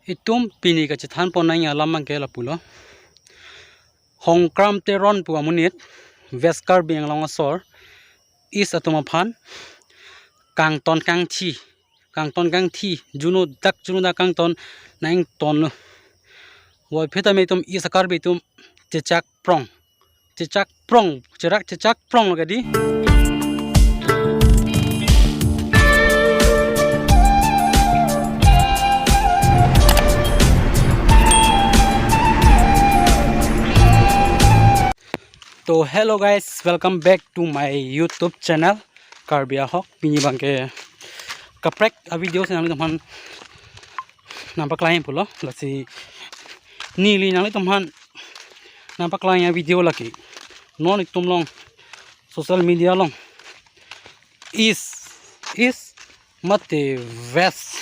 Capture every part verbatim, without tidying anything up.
Itum pini kachethan ponnang alam abangke lapulo. Hongkram Teron pu amonit, West Karbi Anglong asor, East atum aphan kangton kangthi, kangton kangthi, juno dak juno dak kangton nangtonlo. Puvoiphit tame itum East a-Karbi atum chechak prong, chechak prong, cherak chechak pronglo kedi. To hello guys, welcome back to my YouTube channel Karbi Ahok. Pini abangke kaprek a-video si nanglitum aphan nangpaklang pulo. Lasi neli nanglitum aphan nangpaklang a-video lake non itum along, social media along, East, East mate West,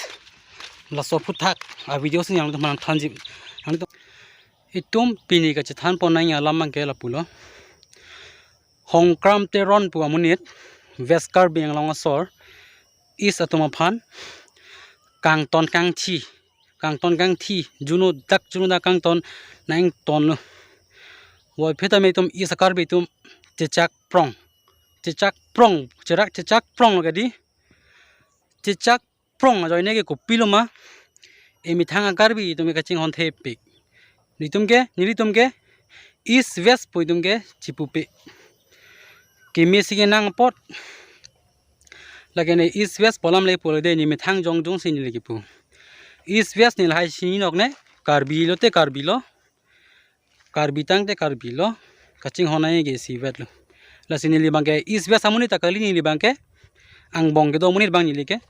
laso aphuthak a-video si nanglitum aphan thanji. Nanglitum, itum pini kachethan ponnang alam abangke lapulo. Hongkram Teron pu amonit, West Karbi Anglong asor, East atum aphan kangton kangthi, kangton kangthi, juno dak juno dak kangton nangtonlo. Puvoiphit tame itum East a-Karbi atum chechak prong, chechak prong, cherak chechak pronglo kedi. Chechak prong ajoine ke kopilo ma, emethang a-Karbi atum ke kachinghon thepik. Nelitum ke, nelitum ke East West pu itum ke chipupe. Keme si kenang apot, lake ne East West pu alam le pulo de, ne methang jongjong si neli kipu. East West ne lahai chinine, Karbi lote Karbi lo, Karbi tangte Karbi lo, kachinghon nangji ke East West lo. Lasi neli abangke East West amonit ta kali, neli abangke angbong kedo amonit abang neli ke.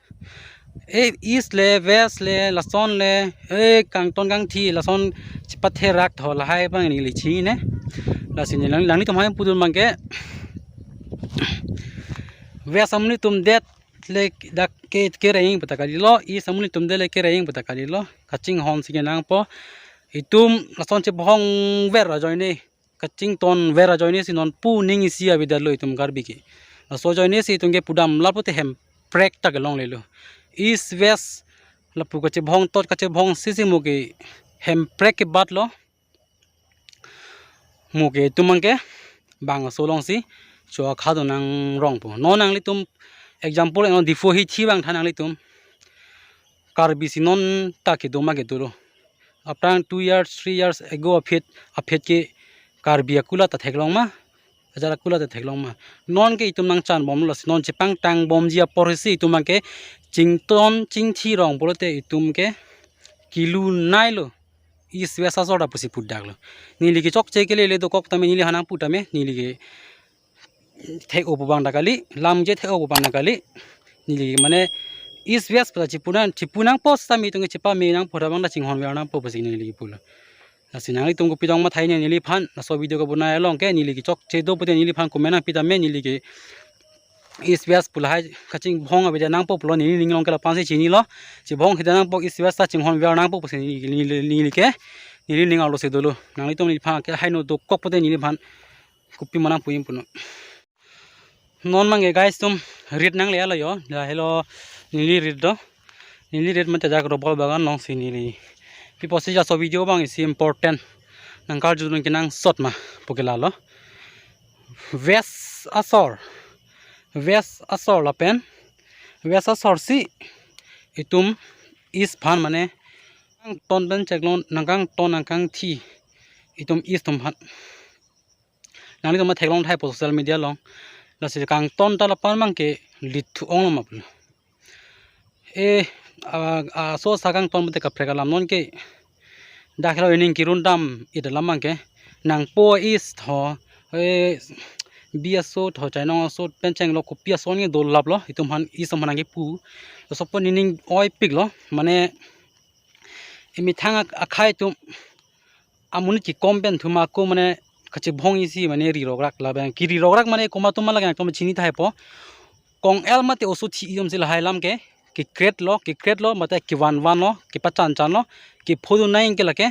E East le, West le, lason le, e kangton kangthi, lason chepatherak tho lahai abang neli chinine. Lasi neli lang, nanglitum aphan pudun abangke West amonit atum det le dak ke kereng pu ta kalilo, East amonit atum det le kereng pu ta kalilo. Kachinghon si kenangpo. Itum lason chebhong ver ajoine, kachington ver ajoine si non pu ning isi avedetlo itum Karbi ke. Laso ajoine si itum ke pudam lapu te hemprek ta kelonglelo. East West lapu kachebhong tot kachebhong si si mo ke hemprek ke batlo. Mo ke itum abangke bangso alongsi cho khadon nangrongpo. Non nanglitum example, non Diphu hithi abang than nanglitum. Karbi si non ta kedo ma kedo lo. Aphrang two years, three years ago aphi, aphi ke Karbi akulat ta theklong ma, ajat akulat ta theklong ma. Non ke itum nangchan bomlo, lasi non chepangtang bomji apor si itum abangke chington chingthi rong pulote itum ke kilu nailo. East West asor ta pusi pudaklo. Neli ke chokche kelele dokok tame neli hanang pu tame neli ke thek-o pu abang ta kali, lam je thek-o pu abang ta kali. Neli ke mane East West pu ta chipu nang, chipu nangpo seta me itum ke chepame nangpo, abang ta chinghon ver nangpo pusi neli pulo. Lasi nanglitum kopi tong mathai ne neliphan, laso video kebonai along ke neli ke chokche do pute neliphan comment nangpi tame, neli ke East West pu lahai kachinghon avedet nangpo pulo, neli ning along ke lapu-an si chinilo. Chibhong hida nangpo, East West ta chinghon ver nangpo pusi neli, neli, neli ke neli ning arlo si dolo. Nanglitum neliphan ke haino dokok pute neliphan kopi ma nangpu-im puno. Non abangke guys atum rit nangle alo yo, lahelo neli rit do. Neli rit mate jak robol bagan alongsi neli. Pi apotsi laso video abang isi important nangkarjudun kenangsot ma pu ke lalo. West asor, West asor lapen West asor si itum East aphan mane kangton pen cheklong nangkangton nangkangthi itum East atum aphan. Nanglitum ma theklong thaipo social media along. Lasi kangton ta lapu-an abangke lithu onglo ma pulo. E, a, a, aso asa kangton mate kaprek alam non ke. Dak helo ining kirun dam-et alam abangke. Nangpo East tho, e, bi aso tho, chainong aso pen chenglo kopi aso nge dolaplo, itum aphan East atum aphan nangkipu. Laso apot nening oipiklo, mane emethang ak-, akhei atum amonit kekom pen thuma ko mane kachibhong isi mane rirokrak labang. Kirirokrak mane komat atum ma lake nangtum chini thaipo. Kong-el mate oso thi itum si lahai alam ke kekretlo, kekretlo, mate kevanvanlo, kepachanchanlo, kephodun nangji ke lake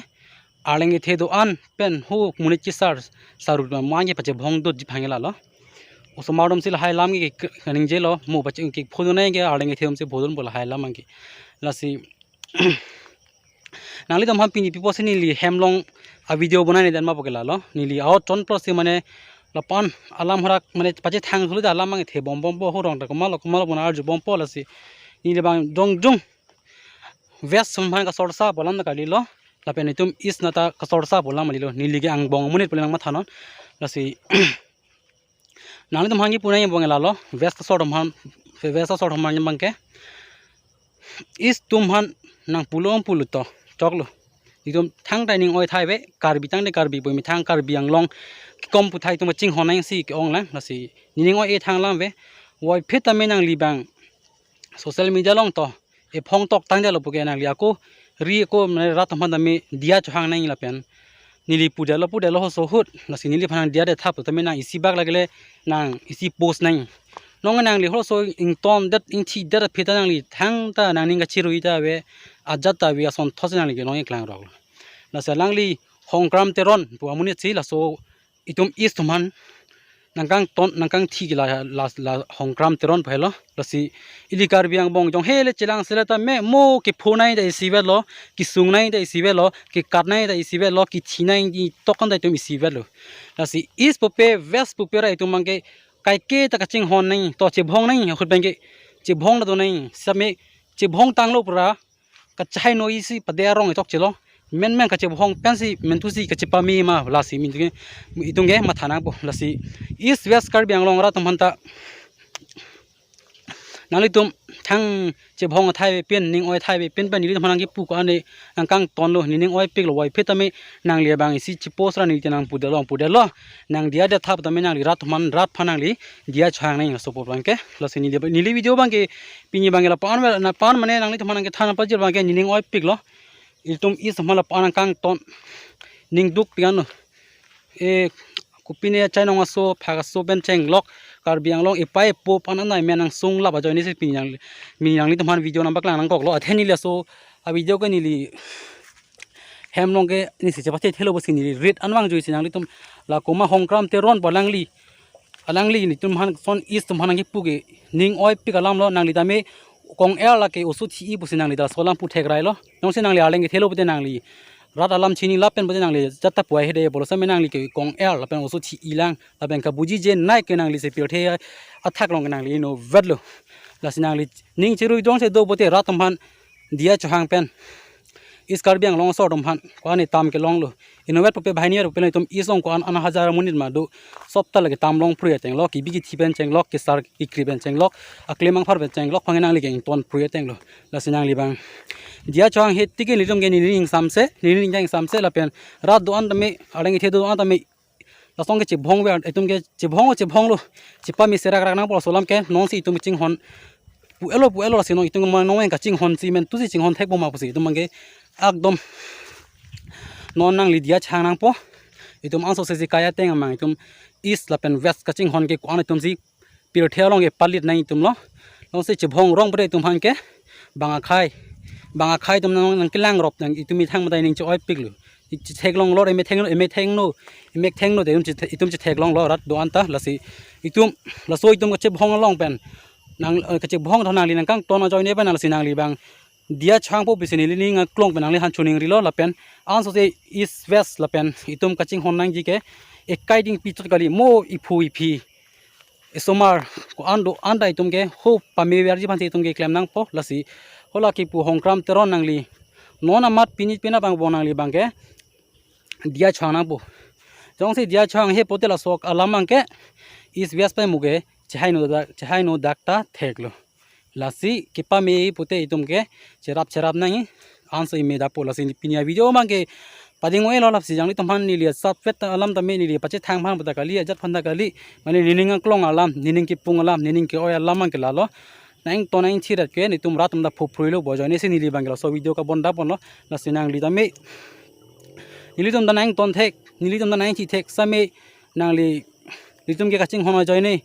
arleng kethe do-an pen ho monit kesar sarut ma, ma ke pachibhong dotji aphan ke lalo. Osomar atum si lahai alam ke, ke, kaningjelo, mo pachi kephodun nangji ke arleng kethe atum si phodunpo lahai alam ke. Lasi Nanglitum aphan pini pi pusi neli hem along a video bonai ni dan ma puke lalo. Neli out ton plus si mane lapu-an alam harak mane pachethang thulu ta alam abang thebom bompo, horong ta komatlo komatlo pon arju bompo lasi. Neli abang jongjong West atum aphan kasorsa pu alam ta kalilo. Lapen itum East nata kasorsa pu alam kalilo. Neli ke angbong amonit pu alam mathanon. Lasi nanglitum aphan kipu nangji abang lalo. West asor atum aphan, West asor atum aphan abangke East atum aphan nangpulo pulo to, choklo. Itum thangta ning oi thai ave, Karbi tangte Karbi pu methang Karbi Anglong kekom puthai atum chinghon nangsi ke-ong lang. Lasi nening oi-e thang alam ave. Voiphit tame nangli abang social media along to ephong tok tangdetlo puke nangli ako ri ako mane rat atum aphan tame diya chohang nang lapen neli pudetlo pudetlo hoso ahut, lasi neli aphan nang diya det thap tame nang isi bak lagile nang isi post nang. Non nangli hoso ingtondet ingthidet aphi ta nangli thangta nangning kachirui ta ave, ajat ta ave, asonthot si nangli ke non-e klangroklo. Lasi alangli Hongkram Teron pu amonit si laso itum East atum aphan nangkangton nangkangthi ke la, la, la Hongkram Teron pu helo. Lasi ili Karbi angbong jong hele chelang sele tame mo kepho nai ta isivetlo, kesung nai ta isivetlo, kekat nai ta isivetlo, kethi nai ni tok an ta itum isivetlo. Lasi East pupe West pupe ra itum abangke kaike ta kachinghon nang to chebhong nang ahut abangke chebhong ta do nang same chebhong tanglo pura kachehai noi si pade arong itok chelo. Menmen kachebhong pensi mentu si kachepame ma lasi min itum ke matha nangpo lasi East West Karbi Anglong rat atum aphan ta nanglitum thang chebhong athai ave pin ning oi athai ave pin pen nelitum aphan nangkipu ko-an ne nangkangtonlo nening oipiklo voiphit tame nangli abang isi chepost ra neli te nangpudetlo pudetlo nang diya det thap tame nangli rat atum aphan rat aphan nangli diya chohang nang laso pu abangke. Lasi neli neli video abangke pini abangke lapu-an ave lapu-an mane nanglitum aphan nangkethan pajir abangke nening oipiklo. Itum East atum aphan lapu-an nangkangton ning dukpik anlo. E kopine chainong aso phak aso pen chenglok Karbi Anglong epai epo pan anai men angsung lap ajoine si pini nang pini nanglitum aphan video nangpaklang nangkoklo. Athe neli laso a video ke neli hem along ke neli si chepachethelo pusi neli rit an vangjuisi nanglitum la koma Hongkram Teron pu alangli alangli netum aphan son East atum aphan nangkipu ke ning oipik alamlo. Nangli tame kong-er lake oso thi-i pusi nangli ta laso alam pu thek railo. Jongsi nangli arleng kethelo pute nangli rat alam chini lapen pute nangli jat ta puai hede bolo same nangli ke kong-er lapen oso thi-i lang lapen kabujije nai ke nangli si pirthe athak along ke nangli inutvetlo. Lasi nangli ning chirui jongsi do pute rat atum aphan diya chohang pen East Karbi Anglong asor atum aphan ko-an ne tam kelonglo. Inutvet pupe banghini pupe itum East along ko-an an hajar amonit ma do. Sop ta lake tam long phrui atenglo, kebi kethi pen chenglok, kesar kekri pen chenglok, aklem angphar pen chenglok, phange nangli ke ington phrui atenglo. Lasi nangli abang diya chohang he tike nelitum ke nening ingsamse, nening ingsamse lapen rat do-an tame, arleng kethe do-an tame lason ke chebhong ver itum ke chebhong chebhonglo. Chepame serak rak nangpo laso alam ke nonsi itum chinghon pu-etlo pu-etlo lasi non itum ma non kachinghon si mentu si chinghon thekpo ma pusi itum abangke ekdom non nangli diya chohang nangpo. Itum anso se si kai ateng amang itum East lapen West kachinghon ke ko-an itum si pirthe along ke palit nang itumlo. Nonsi chebhong rong pute itum aphan ke bang akhai bang akhai itum nang nangkelangrop nang itum methang matai ning che-oipiklo. Chetheklonglo, emethengno emethengno emethengno te itum chethe- itum chetheklonglo rat do-an ta lasi itum laso itum kachebhong along pen nang eh, kachebhong tho nangli nangkangton ajoine pen nang lasi nangli abang diya chohangpo pusi neli ning aklong pen nangli aphan choningrilo lapen anso se East West lapen itum kachinghon nangji ke ekai dingpi chot kali mo iphu iphi esomar ko-an do-an ta itum ke ho pame verji aphansi itum ke klem nangpo lasi hola kipu Hongkram Teron nangli non amat pini penap angbong nangli abangke diya chohang nangpo. Jongsi diya chohang he pute laso alam abangke East West pen muke chehai no dak chehai no dak ta theklo. Lasi kepame pute itum ke cherap cherap nangji anso ime dapo lasi pini a video abangke pading oilo lasi nanglitum aphan neli asap vet alam tame neli pachethang aphan puta kali ajat aphan ta kali mane nening aklong alam nening kepung alam nening ke-oi alam abangke lalo. Nang ton nang thirat ke netum rat atum ta phuphrui lo pu ajoine si neli abangke laso video kabon daponlo. Lasi nangli tame nelitum ta nang ton thek nelitum ta nang thi thek same nangli nelitum ke kachinghon ajoine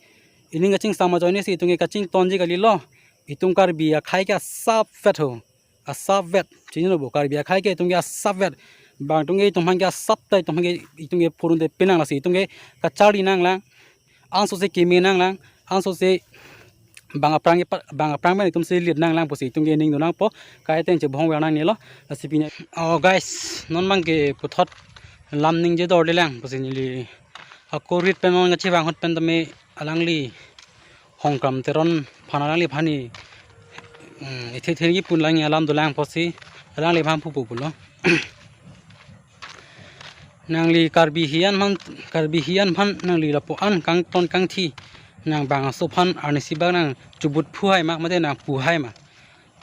ining kachingsam ajoine si itum ke kachingtonji kalilo. Itum Karbi akhai ke asap vet ho. Asap vet. Chinilo bo Karbi akhai ke itum ke asap vet. Bang itum ke itum aphan ke asap ta itum aphan ke itum ke phurun te pinang lasi itum ke kachari nanglang. Anso se keme nanglang. Anso se bang aphrang ipa-, bang aphrang pen itum si lit nanglang pusi itum ke ning do nangpo, kai ateng chebong ver nangnelo, lasi pini. Oh guys, non abang ke puthot lam ningje dorde lang pusi neli ako rit pen non kachevang ahut pen tame alangli Hongkram Teron aphan alangliphan ni, mm, ithe thengji pun lang alam dolang pusi alangliphan pupo pulo. Nangli Karbi hiyan aphan, Karbi hiyan aphan nangli lapu-an kangton kangthi nang bang aso aphan arnisi bak nang chubut phu hai ma mate nang pu hai ma.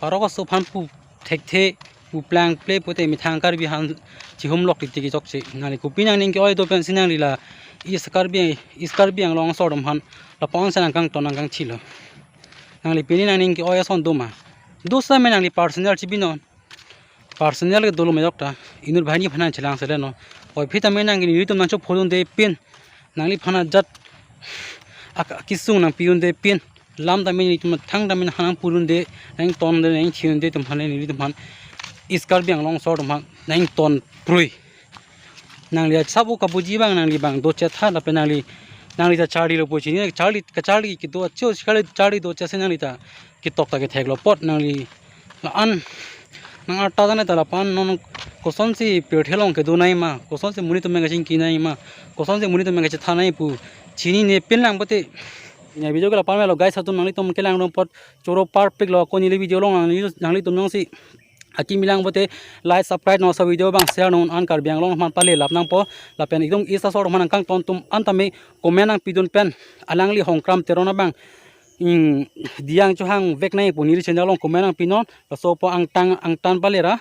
Parok aso aphan pu thekthe, pu plangple pute methang Karbi aphan chihumlok titi kechokche. Nangli kopi nangning ke-oi do pensi nangli la East Karbi, East Karbi Anglong asor atum aphan lapu-an si nang kangton nang kangthilo. Nangli pini nangning ke-oi ason do ma? Do setame nangli personal chibinon. Personal ke dolo medok ta, inut banghini aphan nangchelang sele non. Oi phi tame nangli nelitum nangchophodunde pin, nangliphan ajat ak-, akesung nangpidunde pin, lam tame nelitum thang tame nang pudunde, nangtonde, nangthidunde atum aphan, nelitum aphan, East Karbi Anglong asor atum aphan nangton prui. Nangli asap o kabuji abang nangli abang do chetha lapen nangli, nangli ta charlilo pu chini, charli, kacharli kedo acho charli, charli do chese nangli ta ketok ta ketheklo apot nangli la-an nang arta tane ta lapu-an non kosonsi pirthe along kedo nangji ma, kosonsi monit atum kachingki nangji ma, kosonsi monit atum kachethan nangji pu chinine pin lang pute. Ne video ke lapu-an lo guys, atum nanglitum kelang dong apot choro parpik lo, ako neli video along nangli, nanglitum jongsi akimi lang pute like, subscribe non, sa video abang share non, an Karbi Anglong aphan pale lap nangpo, lapen itum East asor atum aphan nang kangton atum an tame comment nangpidun pen alangli Hongkram Teron abang, mm, diang chohang vek nangji pu neli channel along comment nangpinon, laso apo angtan angtan palera,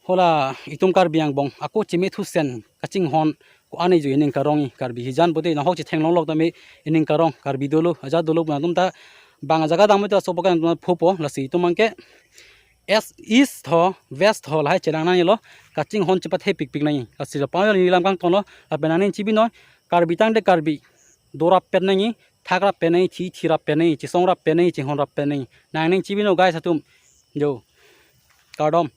hala itum Karbi angbong ako cheme thusen kachinghon ko-an ejo ening karong, Karbi hijan pute nahok chetheng longlok tame ening karong, Karbi dolo, ajat dolo pu atum ta bang ajaga dam ta laso apo kan phupo, lasi itum abang ke East, East ho, West ho lahai chelang nangnelo, kachinghon chepathe pikpik nangji. Lasi lapu-an neli lam kangtonlo, lapen nangning chibinon, Karbi tangte Karbi dorap pen nangji, thakrap pen nangji, thi, thirap pen nangji, chesongrap pen nangji, chinghonrap pen nangji. Nangning chibinon guys atum. Jo. Kardom.